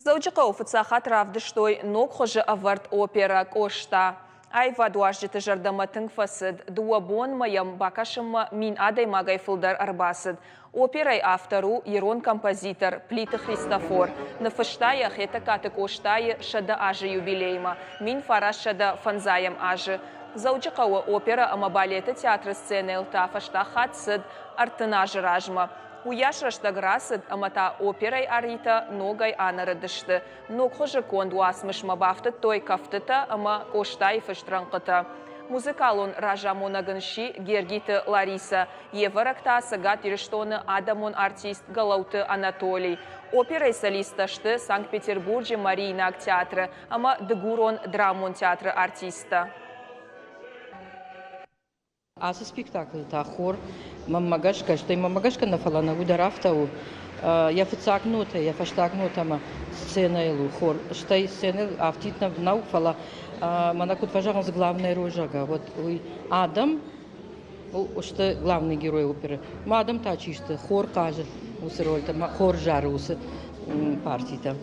Дзӕуджыхъӕуы фыццаг хатт равдыстой ног хуызы ӕвӕрд оперӕ «Къоста». Аивадуарзджыты зӕрдӕмӕ тынг фӕцыд. Дыууӕ бонмӕ йӕм бакӕсынмӕ 1000 адӕймагӕй фылдӕр ӕрбацыд. Оперӕйы автор у ирон композитор Плиты Христофор. Ныффыста йӕ Хетӕгкаты Къостайы 100 азы юбилеймӕ, 1905 азы. Дзӕуджыхъӕуы оперӕ ӕмӕ балеты театры сценӕйыл та фӕстаг хатт цыд 30 азы размӕ. Уыйас рӕстӕг рацыд, ӕмӕ та оперӕйы аритӕ ногӕй анӕрыдысты. Ног хуызы конд уацмысмӕ бафтыдтой кӕфтытӕ ӕмӕ Къостайы фыст рӕнхъытӕ. Музыкалон разамонӕг ын сси Гергиты Ларисӕ, йе вӕрӕг та Цӕгат Ирыстоны адӕмон артист Гӕлӕуты Анатолий. Оперӕйы солисттӕ сты Санкт-Петербурджы Мариинаг театры ӕмӕ Дыгурон драмон театры артисттӕ. Ацы спектаклы та хор, мӕнмӕ гӕсгӕ, стӕй мӕнмӕ гӕсгӕ нӕ, фӕлӕ нӕ уый дӕр афтӕ у, йӕ фыццаг нотӕ, йӕ фӕстаг нотӕмӕ сценӕйыл у хор. Стӕй сценӕ афтид нӕу, фӕлӕ мӕнӕ куыд фӕзӕгъынц главная роль, зӕгъгӕ, уӕд уый адӕм сты главный герой оперы. Ма адӕм та чи сты? Хор хъазы уыцы рольтӕ, хор зары уыцы партитӕ.